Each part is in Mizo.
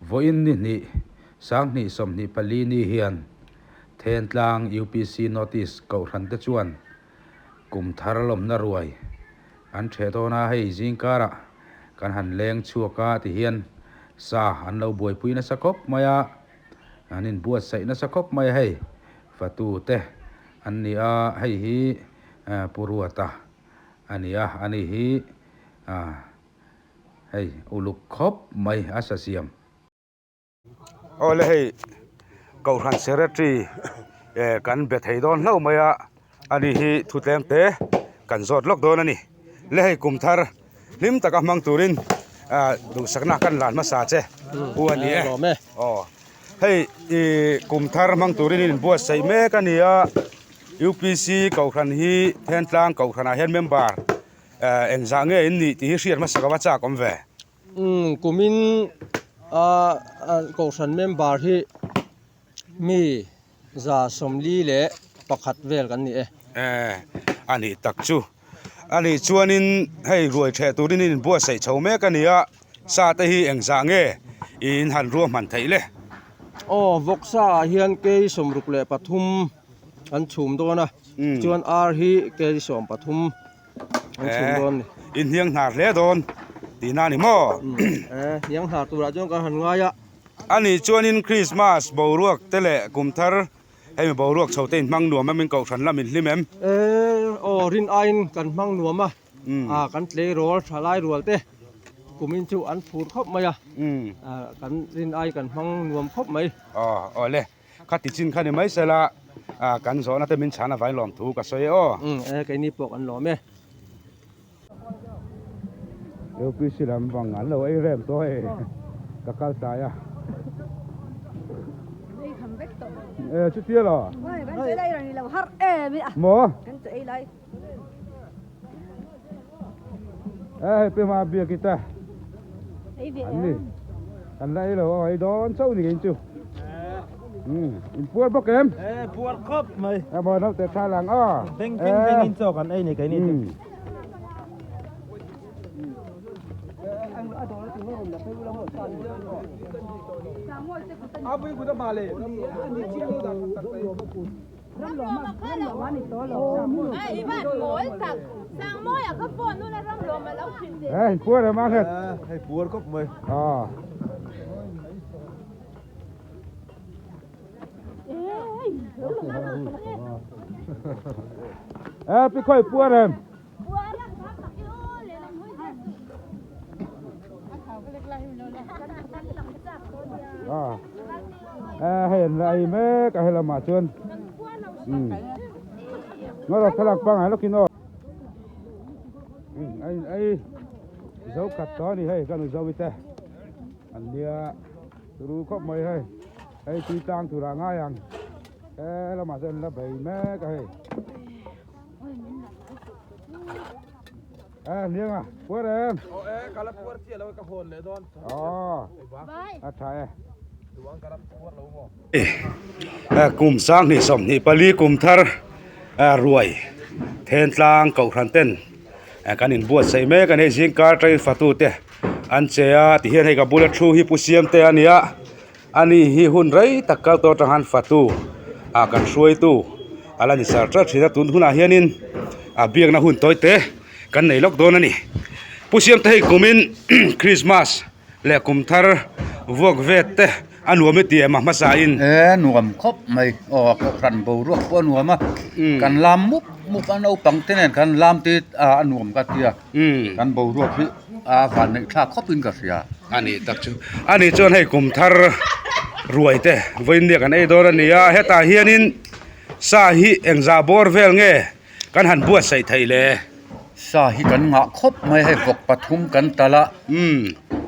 Vawiin ni hnih, 2024 ni hian Thentlang UPC Notice Kohhran te chuan kum thar lawmna ruai an ṭheh dawn a, hei zingkarah kan han leng chhuak a tihian sa an lo buaipui nasa khawp mai a, an inbuatsaih nasa khawp mai a hei fatu te an ni a, hei hi Pu Ruata a ni a, ani hi hei uluk khawp mai a sa siam. Awle hei Kohhran Secretary eh kan be thei dawn hlauh mai a, ani hi thu tlem te kan zawt lawk dawn a ni. Le hei kum thar hlim taka hmang turin ah duhsakna kan lan hmasa che u a ni e. Aw hei ih kum thar hmang turin in inbuatsaih mek a ni a, UPC Kohhran hi Thentlang Kohhranah hian member eh engzah nge in nih tih hi hriat hmasa ka va chak awm ve. Umm kumin a kohhran member hi mi 141 vel kan ni e. Eh a nih tak chu. A nih chuanin hei ruai theh turin in inbuatsaih chho mek a ni a, sa te hi engzah nge in han ruahman theih le? Aw vawksa ah hian kei 63 an chhum dawn a, chuan ar hi kei 13. An chhum dawn ni. In hniang hnar hle dawn tihna a ni maw? Eh, hniang hnar turah chuan kan han ngai a. A nih chuanin Krismas boruak te leh kum thar hemi boruak chho te in hmang nuam em, in kohhran lam in hlim em? Eh, aw rin aiin kan hmang nuam a, ah kan tleirawl tha lai rual te kumin chu an phur khawp mai a, kan rin ai kan hmang nuam khawp mai. Aw, aw le. Kha ti chin kha ni mai sela kan zawhna te min chhan avain lawm thu ka sawi e aw. Umm e keini pawh kan lawm e. UPC lam vang an lo ei rem tawh e ka kal tlai a. Ei kham vek tawh. E chutia lo. Kan chu ei lai rang ni lo har em i a. Maw? Kan chu ei lai. E hei pe hma biak i ta. Ei ve An ni. Kan la ei lo aw ei dawn chauh ni kei chu. Um in puar bawk em? E puar khawp mai. E maw naute tha lang aw. Beng beng beng in chaw kan ei ni kei ni chu. Hei puar em a nghet. Hei puar khawp mai. Aw. E pi khoi puar em. A hei an la ei mek a helamah chuan umm ngaw thlalak pangngai lawkin aw a in ei zo khat tawh a ni hei ka nu zo te an nia turu khawp mai hei hei tui tlang turah a ngai ang helamah chuan an la bei mek a hei. A hliang a puar em? Aw e ka la puar chiah lo e ka hawn leh dawn. Aw a tha e. Duang ka la puar lo maw? Kum 2024 kum thar ruai Thentlang Kohhran ten kan inbuatsaih mek a ni. Zingkar atangin fatute an che a tihian hei ka bula thu hi Pu Siamte a ni a. Ani hi hun rei tak kal tawh atang han fatu ah kan hruaitu a la ni sar tlat thin a tun hunah hianin a biakna hun tawi te kan nei lawk dawn a ni. Pu Siamte hei kumin Christmas leh kum thar vuak vet te a nuam i ti em a hmasa in. E nuam khawp mai aw kohhran boruak pawh a nuam a kan lam mup mup a naupang te nen khan lam te a nuam ka tia. Kan boruak hi a van neih thlak khawp in ka hria. A nih tak chu. A nih chuan hei kum thar ruai te vawiin kan ei dawn a ni a, hetah hianin sa hi engzah bawr vel nge kan han buatsaih theih le? Sa hi kan ngah khawp mai hei vawk pathum kan talh a,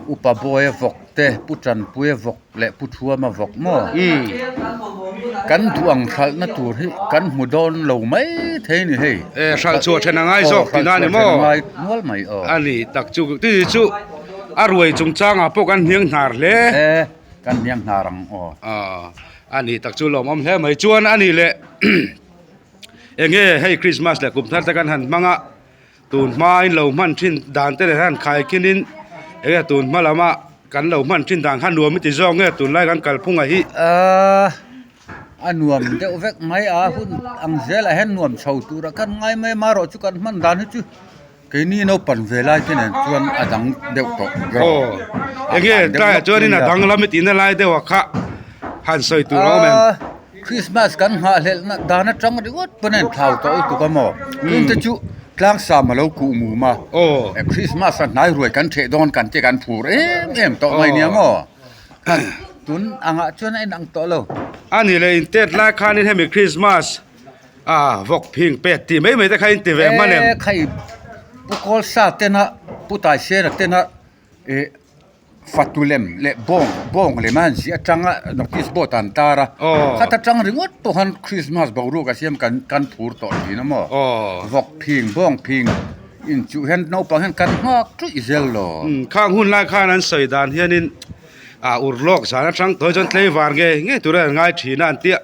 upa Bawia vawk te, Pu Tanpuia vawk leh Pu Thuama vawk maw? Kan duh ang hralhna tur hi kan hmu dawn lo mai thei ni hei. E hralh chhuah then a ngai zawk tihna a ni maw? Aw hralh chhuah then a ngai nual mai aw. A ni tak chu ti chu a ruai chungchangah pawh kan hniang hnar hle. E kan hniang hnar ang aw. Aw a ni tak chu lawmawm hle mai chuan a ni leh eng nge hei Christmas leh kum thar te kan han hmang a tun hmain lo hman thin dan te leh han khaikhin in eng nge tun hma lama. kan lo hman thin dan kha nuam i ti zawk nge tunlai kan kalphunga hi. Ahh a nuam deuh vek mai a hun ang zelah hian nuam chho tura kan ngai mai a marawh chu kan hman dan hi chu keini naupang ve lai te nen chuan a dang deuh tawh aw enge tlaiah chuanin a dang lam i tihna lai deuh a kha han sawi tur a awm em. Christmas kan nghahhlelh na dan atang ringawt pawn a inthlau tawh lutuk a maw tun te chu tlangsam a lo kuh mum a Christmas a hnai ruai kan theh dawn kan te kan phur em em tawh mai nia maw tun angah chuan a inang tawh lo. A ni leh intet lai khanin hemi Christmas a vawk phing pek tih mai mai te kha inti ve hman em? E khai Pu Kawlsa tena Pu Taisera tena ih Fatu lem leh bawng bawng lem a han ziah atanga notice board an tar a khat atang ringawt pawh khan Christmas boruak a siam kan kan phur tawh thin a maw vawk phing bawng phing inchuh hian naupang hian kan nghak ṭuih zel lo. Khang hun lai khan an sawi dan hianin ah urlawk zan atang tawh hi chuan tlei var nge nge tura an ngai thin a an tia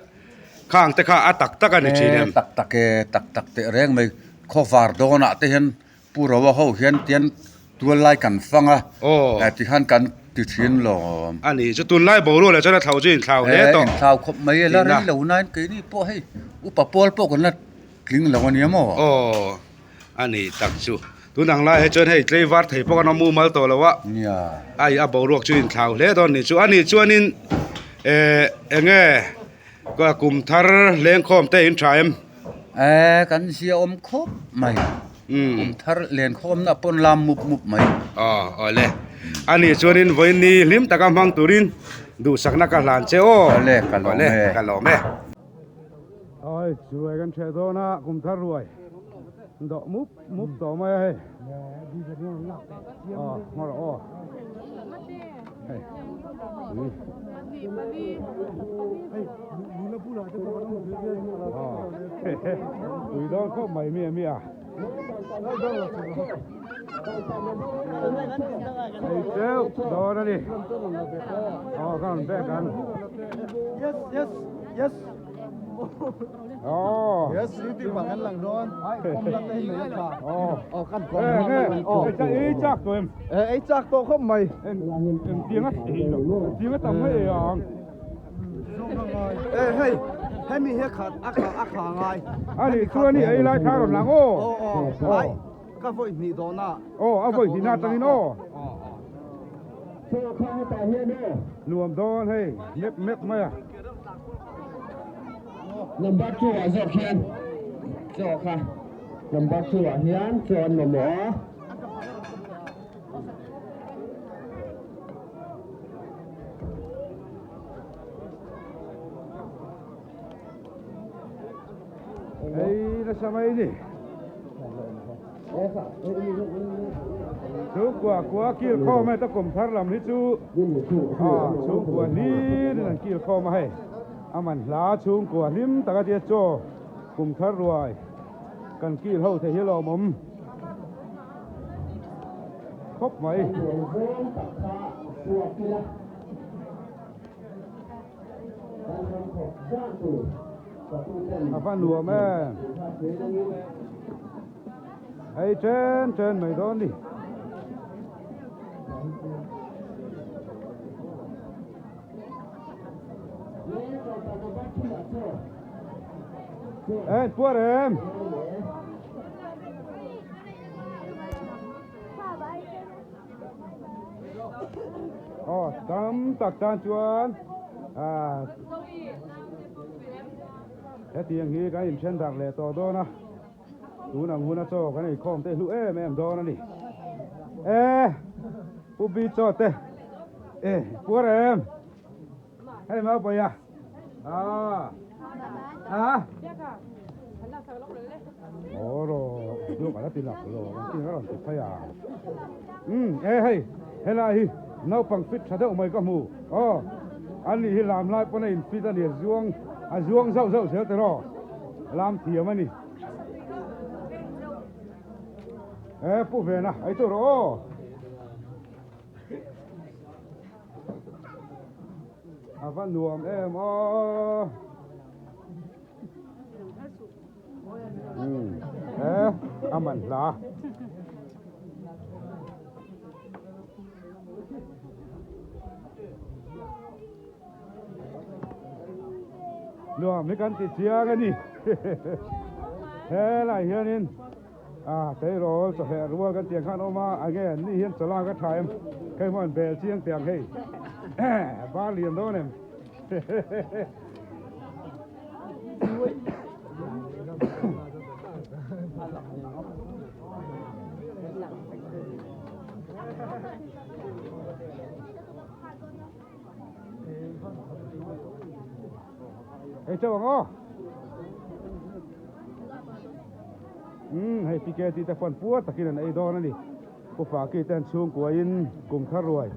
khang te kha a tak tak a ni thin em. Tak tak e tak tak teh reng mai khawvar dawnah te hian Pu Roa ho hian tian tual lai kan fang a, ti khan kan ti thin lo. A ni chu tunlai boruak leh chuan a thlau chu inthlau hle tawh. Inthlau khawp mai e, la rei lo nain keini pawh hei upa pawl pawh kan la tling lo a nia maw? Aw a ni tak chu, tun ang lai hi chuan hei tlei var thei pawh kan awm mumal tawh lo a, ai a boruak chu inthlau hle dawn a ni chu, a nih chuanin eh eng nge kum thar lengkhawm te in tha em? Eh kan zia awm khawp mai. Kum thar len khawmna pawn lam mup mup mai. Aw awle. Ani chuanin vawiin ni hlim taka hmang turin duhsakna ka hlan che aw. Awle ka lawm e. Ka lawm e. Oi ruai kan ṭheh dawn a kum thar ruai dawh mup mup tawh mai a hei. Aw hmar aw. Hei. Ui dawn khawp mai mi a mi a. Hei teuh dawn a ni. Aw ka rawn bek ang. Yes yes yes. Aw. Yes YouTube ah kan lang dawn. Pawm lam te hi mai a tha. Aw. Aw kan kawm lam. Aw. Ei chak tawh em? Ei chak tawh khawp mai. Eng tiang a ei lo. Tiang a tam mai ei ang. Ê hei hemi hi kha a kha a kha ngai. A nih chuan i ei lai kha rawn lang aw. Aw aw ai ka vawi hnih dawn a. Aw a vawi hnih na atangin aw. Nuam dawn hei mep mep mai a. Number 2 ah zawk hian chaw kha number 2 ah hian chaw an mamawh a. Ei nasa mai ni. Chhungkua kua kil khawm hei ta kum thar lam hi chu chhungkua hlir in an kil khawm a hei. A man hla chhungkua hlim taka tia chaw kum thar ruai kan kil ho thei hi lawmawm. Khawp mai. A va nuam em. Hei chen chen mai dawn ni. Ê, puar em. Aw tam tak tan chuan ah hetiang hi kan inthen darh leh tawh dawn a tun ang huna chaw kan eikhawm te hlu em em dawn a ni e pu bi chaw te e puar em hei mau pawih a ah ah aw ro chu ka la ti lak lo kan tin ka rawn ti phei a um e hei helai hi naupang fit tha deuh mai ka hmu aw an nih hi lam lai pawn a in fit a ni a zuang a zuang zauh zauh zel te rawh lam thiam a ni e pu vena ei chu rawh aw. A va nuam em aw. E a man hla. Nuam hi kan ti chiang a ni. Helai hianin ah tleirawl chawhmeh rual kan tih ang khan a awm a, enge an ni hian chawlak a tha em? Hei maw an bel chiang teh ang hei. Bar lian dawn em? Hei chauh ang aw. Umm hei PKT te pawn puar takin an ei dawn a ni. Pu Faki te an chhungkuain kum thar ruai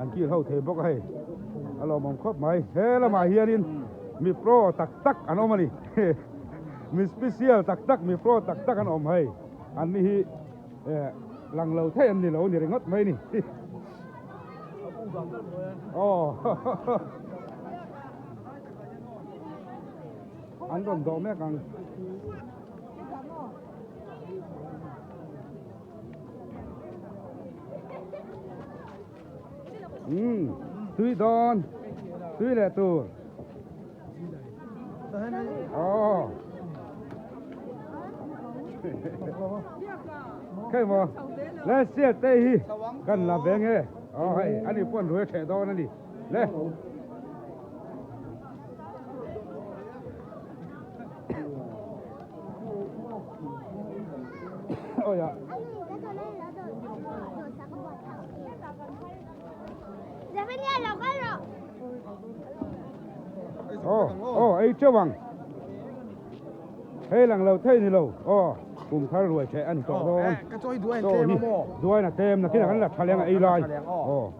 an kil ho thei bawk a hei. A lawmawm khawp mai. He lamah hianin mi pro tak tak an awm a ni. Mi special tak tak mi pro tak tak an awm hei. An ni hi eh lang lo thei an ni lo ni ringawt mai ni. Aw An rawn dawh mek ang. Umm tui dawn tui leh tur. Aw. Khei maw le siat te hi kan la ve nge aw hei ani pawh an ruai theh dawn ani le. Ôi ạ. Ồ, ồ, ei cheu ang. Hei lang lo thei ni lo. Ồ, kum thar ruai che an tawh dawn. Ka chawi duai tlem a maw? Duai na tlem na khin kan la tha leng a ei lai. Ồ.